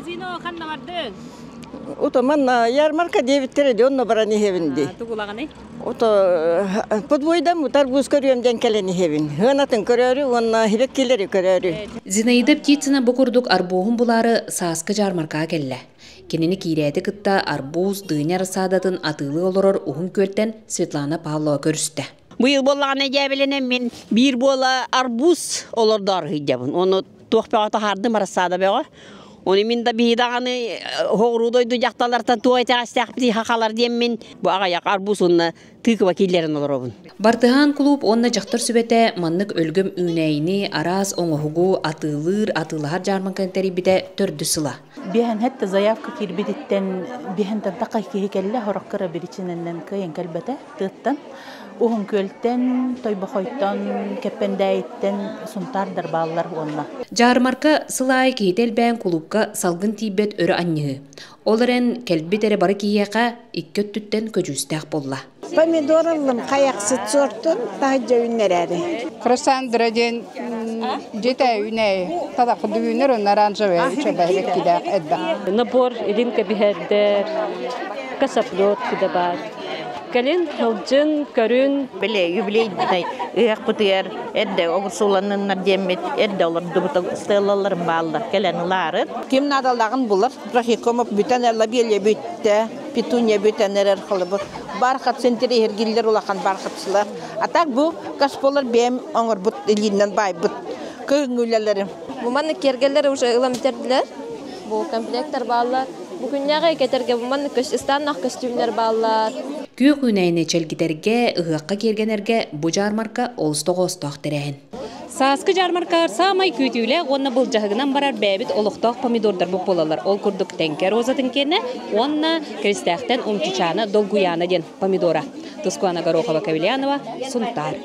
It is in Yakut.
Зино, ханна бардыҥ? Ото манна ярмарка диэбиттэрэ дии, онно баран иһэбин дии. Тугулаҕыный? Ото подвойдам тарбуз көрүөм диэн кэлэн иһэбин. Ыанатын көрөөрү уонна сибэккилэри көрөөрү. Зинаида Птицына бу курдук арбуһун булаары сааскы дьаармаркаҕа кэллэ. Кинини киирээти кытта арбуз, дыня рассадатын атыылыы олорор Уһун Күөлтэн Светлана Павлова көрүстэ. Быйыл буоллаҕына дьээбэлэнэн мин биир буола арбуз олордоор сылдьабын. Ону туох бөҕө таһаардым рассада бөҕө. Ону мин да биһи даҕаны хоҕуруу дойду дьахталлартан туох итэҕэстээхпитий хахалар диэммин бу аҕыйах арбуз уонна тыква киллэрэн олоробун. Бартыһаан кулууп уонна дьахтар сүбэтэ маннык өлгөм үүнээйини, араас оҥоһугу атыылыыр, атыылаһар дьаарбаҥканы тэрийбитэ төрдүс сыла. Биһэн хэтте заявка киирбититтэн биһэнтэн тақа киһи кэллэ, хороккара биричинэннэн кыайан кэлбэтэ тыаттан. Уһун Күөлтэн, Тойбохойтон, Кэппэндээйиттэн Сунтаардар бааллар уонна. Дьаармарка сыл аайы киһитэ элбээн кулуупка салгын тиийбэт өрө анньыһыы. Ол эрэн кэлбит эрэ бары киһиэхэ икки өттүттэн көдьүүстээх буолла. Помидор ыллым, хайахсыт суортун таһырдьа үүннэрээри. Красандра диэн дьиэтэ үүнээйи. Талах үүнэр онно оранжевый үчүгэйбэккилээх элбэх. Набор илин кэбиһэрдэр, косоплет да баар. Кэлин сылдьын, көрүн. Били юбилейный ыһыахпытыгар эрдэ огурсууланныннар диэммит эрдэ олордубут стеллаларым бааллар кэлэн ылаарын. Ким наадалааҕын булар. Трахикомов бүтэн лабелия бүттэ, петуния бүтэн эрэр холобур. Бархат сентириһиргиллэр улахан бархатсылар. А так бу кашполар бэйэм оҥорбут илииннэн баайбыт кыһыҥҥы үлэлэрим. Бу маннык киэргэллэр уже ылан бүтэрдилэр. Бу комплекттар бааллар. Бу күннээҕи кэтэргэ бу маннык ыстаннах көстүүмнэр бааллар. Күөх үүнээйини чэлгитэргэ, ыһыахха киэргэнэргэ бу дьаармарка олус тоҕоостоох тэрээһин. Сааскы дьаармаркалар саамай күүтүүлээх уонна былдьаһыгынан барар бэйэбит олохтоох помидордарбыт буолаллар. Ол курдук Тэҥкэ розатын киэнэ уонна Киристээхтэн Умчичаана Долгуйаана диэн помидора. Тускуана Горохова-Кавельянова, Сунтаар.